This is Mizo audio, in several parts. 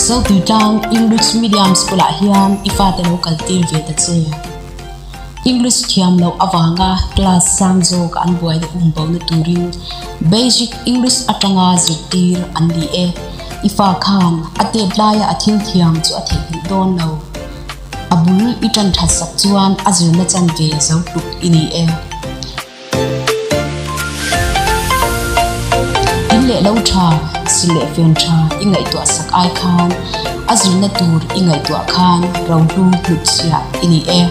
Zotuitlang English Medium School ah hian i fate lo kal tir ve ta che. English thiam loh avanga class sang zawk an buai leh um bo na turin Basic English atanga zirtir an ni e. I fa khan a tet laia a thil thiam chu a theihnghilh dawn lo. A bul i tan that sak chuan a zirna chanve zo tluk i ni e. In leh lo tha, sil leh fen tha i ngaihtuah sak ai khan a zirna tur i ngaihtuah khan rohlu hnutchhiah i ni e.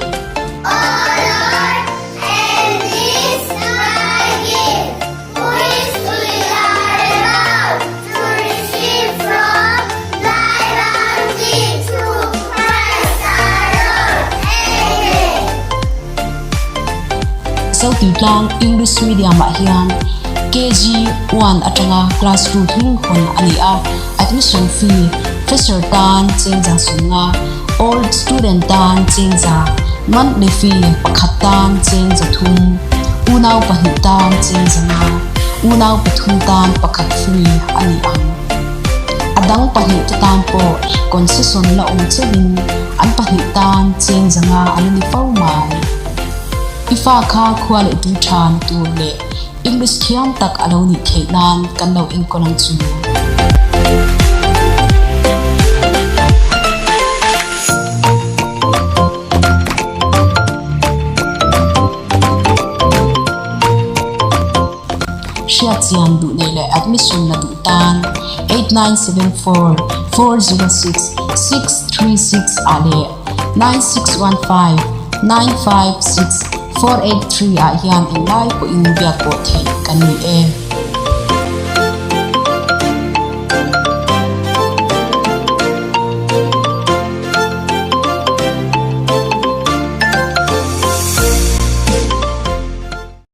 Zotitlang English Medium ah hian KG 1 atanga Class 2 thleng hawn a ni a, admission fee fresher tan chengza sawmnga, old student tan chengza, monthly fee pakhat tan chengza thum, unau pahnih tan chengza nga, unau pathum tan pakhat free a ni ang. A dang pahnih te tan pawh concession la awm cheuhin an pahnih tan chengza nga an ni fo mai. I fa kha khua leh tui tha ni tur leh English thiam tak a lo nih theih nan kan lo enkawl ang chu. Hriatchian duh nei leh admission la duh tan 8974 406 636 ah leh 9615 956 483 ah hian englai pawhin biak pawh theih kan ni e.